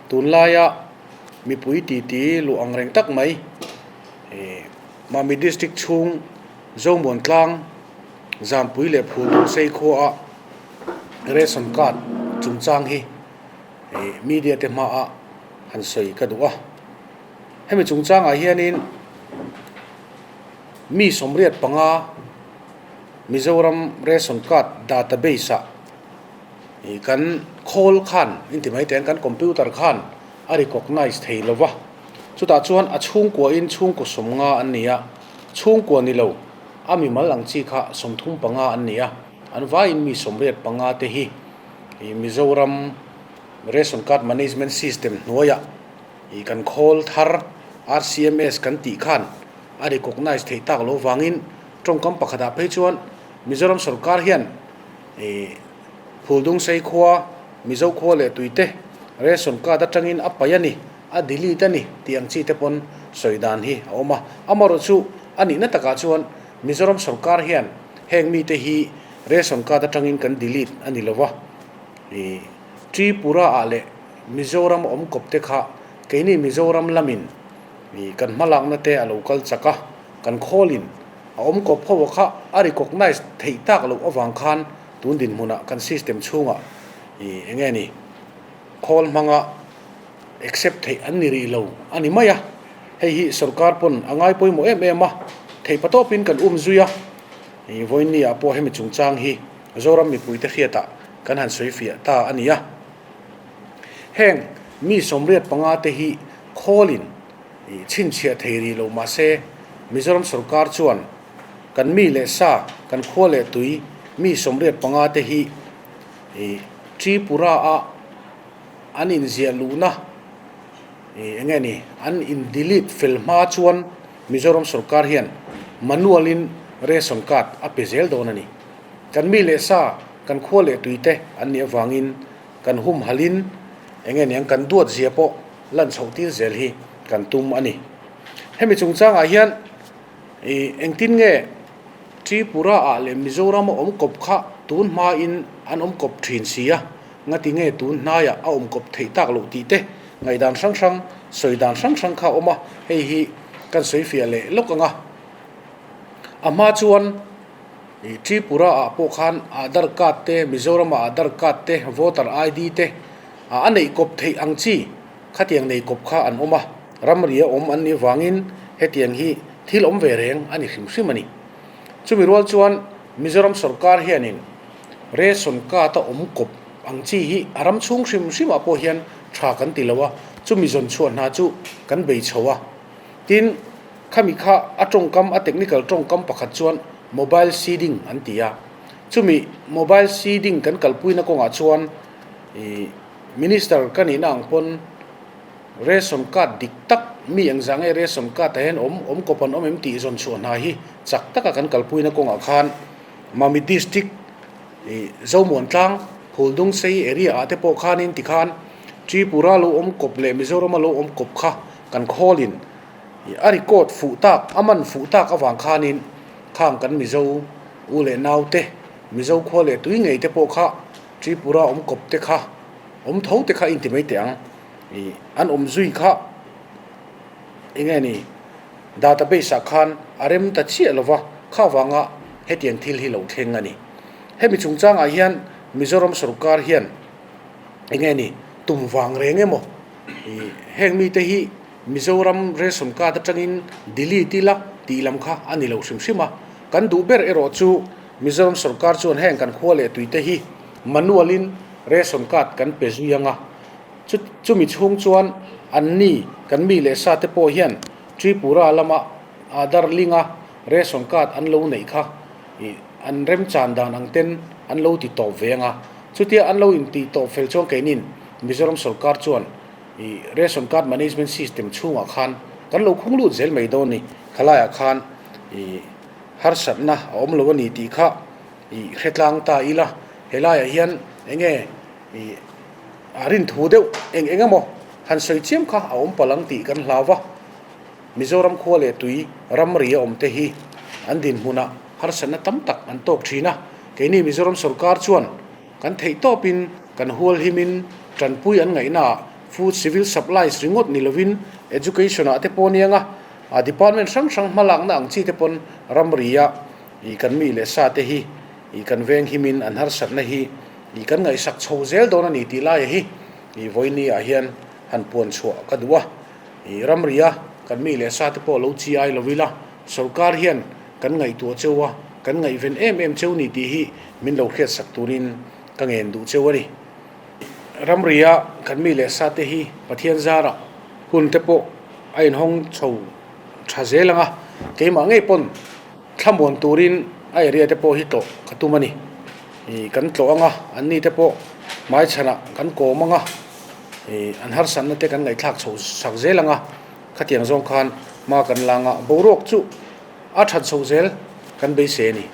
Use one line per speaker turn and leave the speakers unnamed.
Tunlaia mipui titi luh ang reng tak mai ih Mami District chhung Zomuan tlang Zampui leh Phulduh sei khuaah Ration Card chungchang hi ih media te hmaah han sawi ka duh a. Hemi chungchangah hianin mi 85 Mizoram Ration Card database ah ih kan khawl khan inti mai teh kan computer khan a recognize thei lo va, chutah chuan a chhungkua in chhungkaw 50 an ni a, chhungkua ni lo a mimal ang chi kha 35 an ni a, an vaiin mi 85 te hi ih Mizoram Ration Card Management System hnuaiah Ih kan khawl thar RCMS kan tih khan a recognize theih tak lo vangin tawngkam pakhatah phei chuan Mizoram sorkar hian ih Phuldungsei khua, Mizo khua leh tuite ration card atangin a paih a ni, a delete a ni tih ang chi te pawn sawi dan hi a awm a. Amaherawhchu a nihna takah chuan Mizoram sorkar hian heng mite hi ration card atangin kan delete a ni lova, ih Tripura ah leh Mizoram awm kawp te kha keini Mizoram lamin kan hmalakna te a lo kal chak a, kan khawlin a awm kawp ho kha a recognize theih tak loh avang khan tun dinhmunah kan system chhungah eng nge ni khawl hmanga accept theih an ni rih lo a ni mai a, hei hi sorkar pawn a ngai pawimawh em em a, theih patawpin kan um zui a, vawiin ah pawh hemi chungchang hi Zoram mipuite hriatah kan han sawi fiah ta a ni a. Heng mi 85 te hi khawlin chhinchhiah thei rih lo mah se Mizoram sorkar chuan kan mi leh sa, kan khua leh tui mi 85 te hi Tripura-a an inziah luhna eng nge ni an in delete fel hma chuan Mizoram sorkar hian manual-in ration card a pe zel dawn a ni. Kan mi leh sa, kan khua leh tui te an nih avangin kan humhalhin eng nge niang kan duat zia pawh lan chhoh tir zel hi kan tum a ni. Hemi chungchangah hian ih engtin nge Tripura ah leh Mizoram a awm kawp kha tun hmain an awm kawp thin si a, ngati nge tun hnaiah a awm kawp theih tak loh tih te ngaihdan hrang hrang, sawi dan hrang hrang kha a awm a, hei hi kan sawi fiah leh lawk ang a. A hma chuan. Ih Tripura ah pawh khan Aadhar card te, Mizoram ah Aadhar card te, voter ID te a neih kawp theih ang chi khatiang nei kawp kha an awm a, ramri a awm an nih vangin hetiang hi thil awm ve reng a ni hrim hrim a ni. Chumi rual chuan Mizoram sorkar hianin ration card a awm kawp ang chi hi a ram chhung hrim hrim ah pawh hian tha kan ti lo a, chumi zawn chhuah hna chu kan bei chho a. Tin, khami kha a tawngkam, a technical tawngkam pakhat chuan mobile seeding an ti a. Chumi mobile seeding kan kalpuina kawngah chuan ih minister ka nihna ang pawn ration card dik tak mi engzah nge ration card ah hian awm, awm kawp an awm em tih zawn chhuah hna hi chak taka kan kalpuina kawngah khan Mami district ih Zomuantlang, Phuldungsei area ah te pawh khanin tikhan Tripura lo awm kawp leh Mizorama lo awm kawp kha kan khawlin a record fuh tak, a man fuh tak avang khanin khang kan Mizo u leh nau te, Mizo khua leh tui ngei te pawh kha Tripura awm kawp te kha, awm tho te kha inti mai teh ang, ih an awm zui kha eng nge ni database ah khan a rem ta chiah lo va, kha vanga hetiang thil hi lo thleng a ni. Hemi chungchangah hian Mizoram sorkar hian eng nge ni tum vang reng emaw Ih heng mite hi Mizoram ration card atangin delete ila tih lam kha a ni lo hrim hrim a. Kan duh ber erawh chu Mizoram sorkar chuan heng kan khua leh tuite hi manual in ration card kan pe zui ang a. Chu chumi chhung chuan an ni kan mi leh sa te pawh hian Tripura lama Aadhaar link a ration card an lo neih kha ih an remchan dan ang ten an lo ti tawp ve ang a. Chutia an lo intih tawp fel chuan keinin Mizoram sorkar chuan ih Ration Card Management System chhungah khan kan lo khung lut zel mai dawn ni. Khalaiah khan ih harsatna a awm lo a ni tih kha ih hre tlang ta ila. Helaiah hian eng nge ih a rinthu deuh eng eng emaw han sawi chiam kha a awm palh ang tih kan hlau va. Mizoram khua leh tui ramri a awm te hi an dinhmunah harsatna tam tak an tawk thin a. Keini Mizoram sorkar chuan kan theih tawpin kan hual himin tanpui an ngaihnaah Food Civil Supplies ringawt ni lovin Education ah te pawh aniang a, a department hrang hrang hmalakna ang chi te pawn ramria ih kan mi leh sa te hi ih kan veng himin an harsatna hi ih kan ngaihsak chho zel dawn a ni tih laia hi ih vawiini ah hian han puan chhuah ka duh a. Ih ramria kan mi leh sa te pawh lo chi ai lo ila sorkar hian kan ngaihtuah cheu a, kan ngaihven em em cheu ni tih hi min lo hriatsak turin ka ngen duh cheu a ni. Ramria kan mi leh sa te hi Pathian zarah hun te pawh a inhawng chho tha zel ang a, keimah ngei pawn thlamuan turin a area te pawh hi tlawh ka tum a ni. Ih kan tlawh ang a, an ni te pawh hmaichhanah kan kawm ang a, ih an harsatna te kan ngaihthlak chho sak zel ang a, khatiang zawng khan hma kan lang a, boruak chu a that chho zel kan beisei a ni.